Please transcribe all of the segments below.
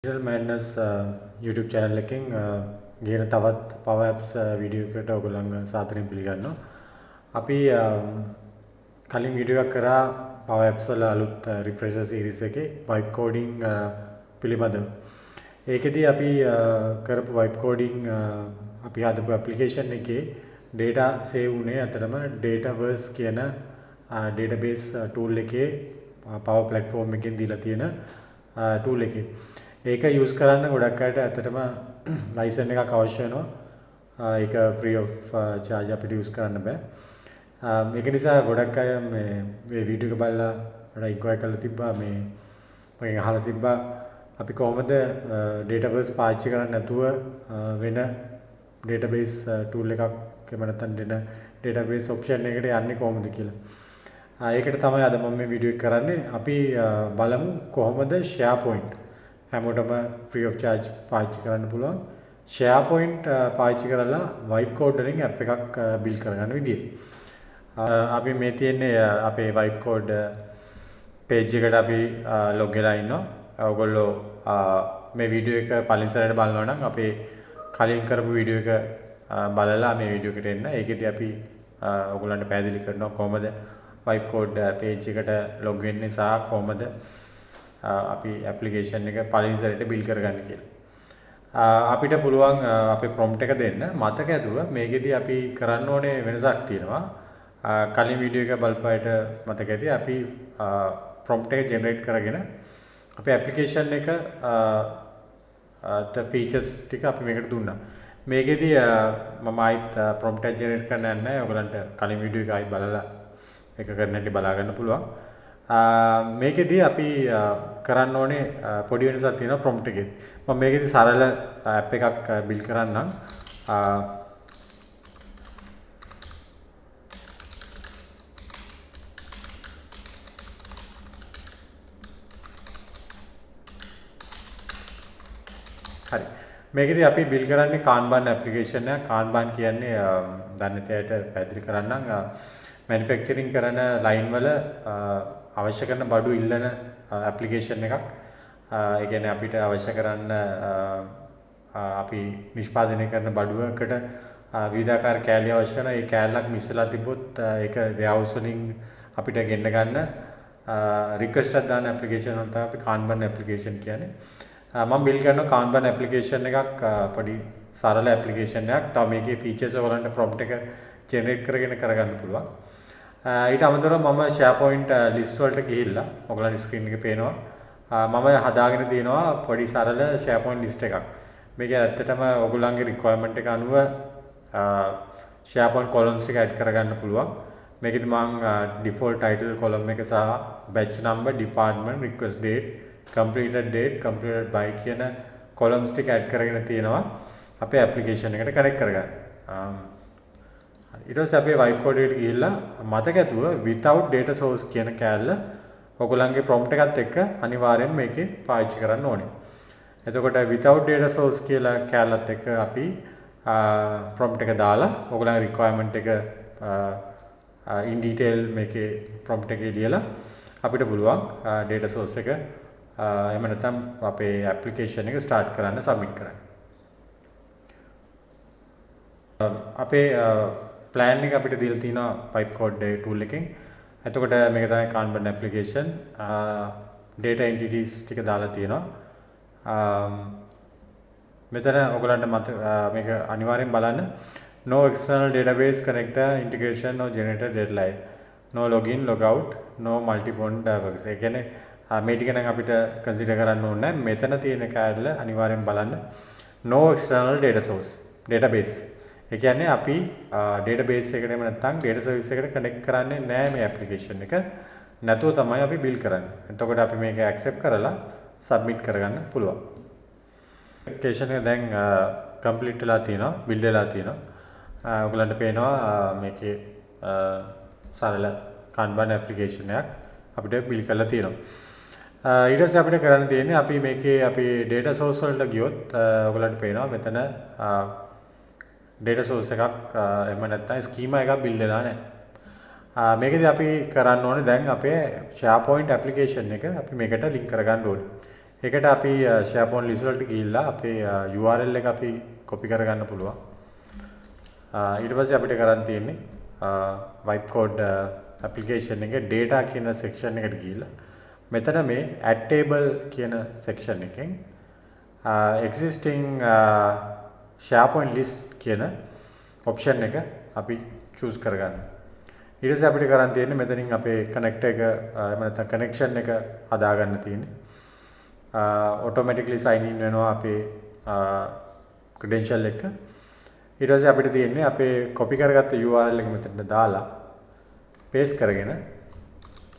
Digital Madness YouTube channel එකෙන් ගේන තවත් Power Apps video එකකට ඔයගොල්ලන්ව සාදරයෙන් පිළිගන්නවා. අපි කලින් වීඩියෝ එකක් කරා Power Apps වල අලුත් රිෆ්‍රෙෂර් සීරීස් එකේ vibe coding පිළිබඳව. ඒකෙදි අපි කරපු vibe coding අපි හදපු ඇප්ලිකේෂන් එකේ data save වුණේ ඇත්තටම Dataverse කියන database tool එකේ Power Platform එකෙන් දීලා තියෙන tool එකේ. ඒක යූස් කරන්න ගොඩක් අයට ඇත්තටම ලයිසන් එකක් අවශ්‍ය වෙනවා. ඒක ෆ්‍රී ඔෆ් චාර්ජ් අපිට යූස් කරන්න බෑ. ඒක නිසා ගොඩක් අය මේ මේ වීඩියෝ එක බලලා මට ඉන්ක්වයර් කරලා තිබ්බා, මේ මගෙන් අහලා තිබ්බා අපි කොහොමද ඩේටාබේස් පාවිච්චි කරන්නේ නැතුව වෙන ඩේටාබේස් ටූල් එකක් එහෙම නැත්නම් වෙන ඩේටාබේස් ඔප්ෂන් එකකට යන්නේ කොහොමද කියලා. ඒකට තමයි අද මම මේ වීඩියෝ එක කරන්නේ. අපි බලමු කොහොමද SharePoint හැමෝටම ෆ්‍රී ඔෆ් චාර්ජ් පාවිච්චි කරන්න පුළුවන් SharePoint පාවිච්චි කරලා vibe code වලින් ඇප් එකක් බිල්ඩ් කරගන්න විදිය. අපි මේ තියෙන්නේ අපේ vibe code page එකට අපි ලොග් වෙලා ඉන්නවා. ඔයගොල්ලෝ මේ වීඩියෝ එක පළවෙනි සැරේට බලනවා නම් අපේ කලින් කරපු වීඩියෝ එක බලලා මේ වීඩියෝ එකට එන්න. ඒකෙදි අපි ඔයගොල්ලන්ට පැහැදිලි කරනවා කොහොමද vibe code page එකට ලොග් වෙන්නේ සහ කොහොමද අපි ඇප්ලිකේෂන් එක පළවෙනි සැරේට බිල්ඩ් කරගන්න කියලා. අපිට පුළුවන් අපේ ප්‍රොම්ප්ට් එක දෙන්න. මතක ඇතුව මේකෙදි අපි කරන්න ඕනේ වෙනසක් තියෙනවා. කලින් වීඩියෝ එක බලපු අයට මතක ඇති අපි ප්‍රොම්ප්ට් එක ජෙනරේට් කරගෙන අපේ ඇප්ලිකේෂන් එක ෆීචර්ස් ටික අපි මේකට දුන්නා. මේකෙදි මම ආයිත් ප්‍රොම්ප්ට් එක ජෙනරේට් කරන්න යන්නේ නැහැ. ඔයගලන්ට කලින් වීඩියෝ එක ආයි බලලා ඒක කරන්න හැටි බලා ගන්න පුළුවන්. මේකෙදි අපි කරන්න ඕනේ පොඩි වෙනසක් තියෙනවා ප්‍රොම්ප්ට් එකේදී. මම මේකෙදි සරල ඇප් එකක් බිල්ඩ් කරන්නම්. හරි. මේකෙදි අපි බිල්ඩ් කරන්නේ Kanban application එකක්. Kanban කියන්නේ දන්නේ නැති අයට පැහැදිලි කරන්නම්, මැනුෆැක්චරින් කරන ලයින් වල අවශ්‍ය කරන බඩු ඉල්ලන ඇප්ලිකේෂන් එකක්. ඒ කියන්නේ අපිට අවශ්‍ය කරන්න අපි නිෂ්පාදනය කරන බඩුවකට විවිධාකාර කෑලි අවශ්‍ය වෙනවා. ඒ කෑල්ලක් මිස් වෙලා තිබ්බොත් ඒක වෙයාහවුස් වලින් අපිට ගෙන්න ගන්න රික්වෙස්ට් එකක් දාන ඇප්ලිකේෂන් එක තමයි අපි Kanban application කියන්නේ. මම බිල්ඩ් කරන Kanban application එකක් පොඩි සරල ඇප්ලිකේෂන් එකක්. තව මේකේ ෆීචර්ස් ඔයගොල්ලන්ට ප්‍රොම්ප්ට් එක ජෙනරේට් කරගෙන කරගන්න පුළුවන්. ඊට අමතරව මම SharePoint list වලට ගිහිල්ලා ඔයගොල්ලන්ගේ ස්ක්‍රීන් එකේ පේනවා මම හදාගෙන තියෙනවා පොඩි සරල SharePoint list එකක්. මේක ඇත්තටම ඔයගොල්ලන්ගේ රික්වයර්මන්ට් එක අනුව SharePoint columns එක ඇඩ් කරගන්න පුළුවන්. මේකෙදි මම default title column එක සහ batch number, department, request date, completed date, completed by කියන columns ටික ඇඩ් කරගෙන තියෙනවා අපේ ඇප්ලිකේෂන් එකට කනෙක්ට් කරගන්න. ඊට පස්සේ අපේ vibe code එකට ගිහිල්ලා මතක ඇතුව without data source කියන කෑල්ල ඔයගොල්ලන්ගේ prompt එකත් එක්ක අනිවාර්යෙන් මේකේ පාවිච්චි කරන්න ඕනේ. එතකොට without data source කියලා කෑල්ලත් එක්ක අපි prompt එක දාලා ඔයගොල්ලන්ගේ requirement එක in detail මේකේ prompt එකේ ලියලා අපිට පුළුවන් data source එක එහෙම නැත්නම් අපේ ඇප්ලිකේෂන් එක ස්ටාර්ට් කරන්න, සබ්මිට් කරන්න. අපේ ප්ලෑන් එක අපිට දීලා තියෙනවා vibe code tool එකෙන්. එතකොට මේක තමයි Kanban application, data entities ටික දාලා තියෙනවා. මෙතන ඔයගලන්ට මත මේක අනිවාර්යෙන් බලන්න, no external database connector integration or generated data line, no login, logout, no multi-point works. ඒ කියන්නේ මේ ටික නම් අපිට කන්සිඩර් කරන්න ඕනේ නැහැ. මෙතන තියෙන කෑල්ල අනිවාර්යෙන් බලන්න, no external data source database. ඒ කියන්නේ අපි ඩේටාබේස් එකට එහෙම නැත්නම් ඩේටා සර්විස් එකට කනෙක්ට් කරන්නේ නැහැ, මේ ඇප්ලිකේෂන් එක. නැතුව තමයි අපි බිල්ඩ් කරන්නේ. එතකොට අපි මේක ඇක්සෙප්ට් කරලා සබ්මිට් කරගන්න පුළුවන්. ඇප්ලිකේෂන් එක දැන් කම්ප්ලීට් වෙලා තියෙනවා, බිල්ඩ් වෙලා තියෙනවා. ඔයගලන්ට පේනවා මේකේ සරල Kanban application එකක් අපිට බිල්ඩ් කරලා තියෙනවා. ඊට පස්සේ අපිට කරන්න තියෙන්නේ අපි මේකේ අපි ඩේටා සෝස් වලට ගියොත් ඔයගලන්ට පේනවා මෙතන ඩේටා සෝස් එකක් එහෙම නැත්නම් ස්කීමා එකක් බිල්ඩ් වෙලා නැහැ. මේකෙදි අපි කරන්න ඕනේ දැන් අපේ SharePoint application එක අපි මේකට ලින්ක් කරගන්න ඕනේ. ඒකට අපි SharePoint list වලට ගිහිල්ලා අපේ URL එක අපි කොපි කරගන්න පුළුවන්. ඊට පස්සේ අපිට කරන්න තියෙන්නේ vibe code application එකේ data කියන section එකට ගිහිල්ලා මෙතන මේ add table කියන section එකෙන් existing SharePoint list කියන ඔප්ෂන් එක අපි චූස් කරගන්න. ඊට පස්සේ අපිට කරන්න තියෙන්නේ මෙතනින් අපේ කනෙක්ටර් එක, එහෙම නැත්නම් කනෙක්ෂන් එක හදාගන්න තියෙන්නේ. ඔටෝමැටිකලි සයින් ඉන් වෙනවා අපේ ක්‍රෙඩෙන්ෂල් එක. ඊට පස්සේ අපිට තියෙන්නේ අපේ කොපි කරගත්ත URL එක මෙතනට දාලා පේස්ට් කරගෙන,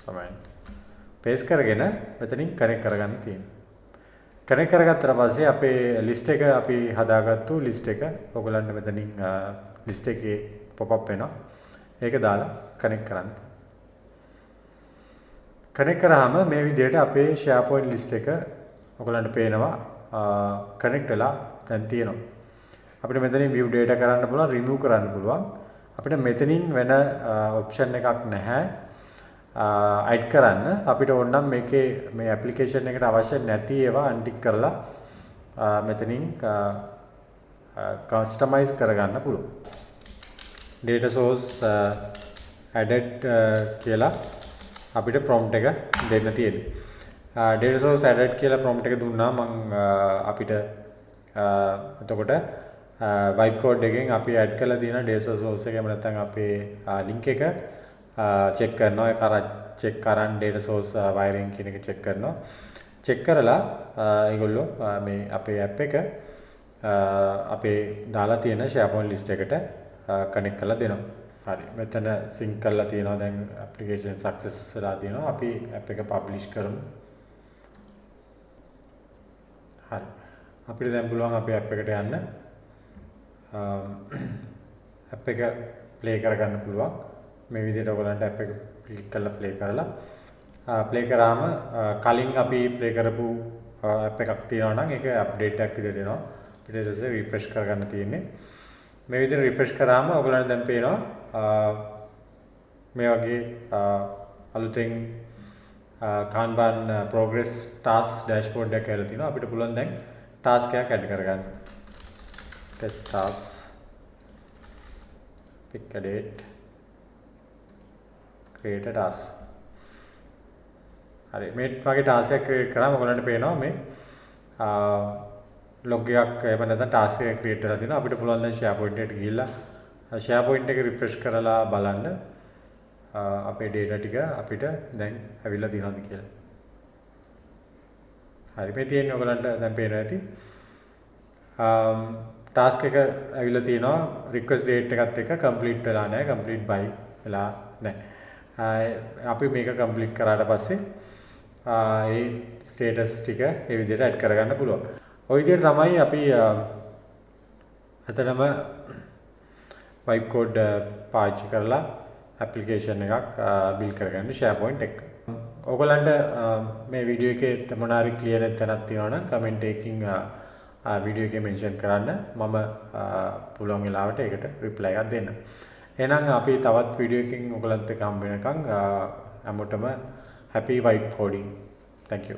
සමයන් පේස්ට් කරගෙන මෙතනින් කනෙක්ට් කරගන්න තියෙන්නේ. කනෙක්ට් කරගත්තට පස්සේ අපේ ලිස්ට් එක, අපි හදාගත්තු ලිස්ට් එක ඔයගොල්ලන්ට මෙතනින් ලිස්ට් එකේ පොප් අප් වෙනවා. ඒක දාලා කනෙක්ට් කරන්න. කනෙක්ට් කරාම මේ විදිහට අපේ SharePoint list එක ඔයගොල්ලන්ට පේනවා කනෙක්ට් වෙලා දැන් තියෙනවා. අපිට මෙතනින් view data කරන්න පුළුවන්, remove කරන්න පුළුවන්. අපිට මෙතනින් වෙන ඔප්ෂන් එකක් නැහැ ඇඩ් කරන්න. අපිට ඕන නම් මේකේ මේ ඇප්ලිකේෂන් එකට අවශ්‍ය නැති ඒවා අන්ටික් කරලා මෙතනින් කස්ටමයිස් කරගන්න පුළුවන්. Data source added කියලා අපිට prompt එක දෙන්න තියෙන්නේ. Data source added කියලා prompt එක දුන්නා මං අපිට එතකොට vibe code එකෙන් අපි ඇඩ් කරලා තියෙන data source එක, එහෙම නැත්නම් අපේ link එක චෙක් කරනවා. ඒක අර චෙක් කරන් data source wiring කියන එක චෙක් කරනවා. චෙක් කරලා ඒගොල්ලෝ මේ අපේ ඇප් එක අපේ දාලා තියෙන SharePoint list එකට කනෙක්ට් කරලා දෙනවා. හරි. මෙතන සින්ක් කරලා තියෙනවා. දැන් ඇප්ලිකේෂන් සක්සස් වෙලා තියෙනවා. අපි ඇප් එක පබ්ලිෂ් කරමු. හරි. අපිට දැන් පුළුවන් අපේ ඇප් එකට යන්න. ඇප් එක ප්ලේ කරගන්න පුළුවන්. මේ විදිහට ඔයගොල්ලන්ට ඇප් එක ක්ලික් කරලා ප්ලේ කරලා, ප්ලේ කරාම කලින් අපි ප්ලේ කරපු ඇප් එකක් තියෙනවා නම් ඒක අප්ඩේට් එකක් විදිහට එනවා. ඊට පස්සේ රිෆ්‍රෙෂ් කරගන්න තියෙන්නේ. මේ විදිහට රිෆ්‍රෙෂ් කරාම ඔයගොල්ලන්ට දැන් පේනවා මේ වගේ අලුතෙන් Kanban progress task dashboard එකක් ඇවිල්ලා තිනවා. අපිට පුළුවන් දැන් ටාස්ක් එකක් ඇඩ් කරගන්න. Test task, pick a date, create a task. හරි, මේ වගේ ටාස්ක් එකක් ක්‍රියේට් කරාම ඔයගොල්ලන්ට පේනවා මේ ලොග් එකක්, එහෙම නැත්නම් ටාස්ක් එකක් ක්‍රියේට් වෙලා තිනවා. අපිට පුළුවන් දැන් SharePoint එකට ගිහිල්ලා SharePoint එක රිෆ්‍රෙෂ් කරලා බලන්න අපේ ඩේටා ටික අපිට දැන් ඇවිල්ලා තියෙනවද කියලා. හරි, මේ තියෙන්නේ ඔයගොල්ලන්ට දැන් පේනවා ඇති. ටාස්ක් එක ඇවිල්ලා තියෙනවා රික්වෙස්ට් ඩේට් එකත් එක්ක. කම්ප්ලීට් වෙලා නැහැ, කම්ප්ලීට් බයි වෙලා නැහැ. අපි මේක කම්ප්ලීට් කරාට පස්සේ ඒ ස්ටේටස් ටික ඒ විදිහට ඇඩ් කරගන්න පුළුවන්. ඔය විදිහට තමයි අපි ඇත්තටම වයිබ් කෝඩ් පාවිච්චි කරලා ඇප්ලිකේෂන් එකක් බිල්ඩ් කරගන්න SharePoint එක. ඔයගොල්ලන්ට මේ වීඩියෝ එකේ මොන හරි ක්ලියර් නැති තැනක් තියෙනවා නම් කමෙන්ට් එකකින් වීඩියෝ එකේ මෙන්ෂන් කරන්න. මම පුළුවන් වෙලාවට ඒකට රිප්ලයි එකක් දෙන්නම්. එහෙනම් අපි තවත් වීඩියෝ එකකින් ඔයගොල්ලන්ත් එක්ක හම්බ වෙනකන් හැමෝටම happy vibe coding. Thank you.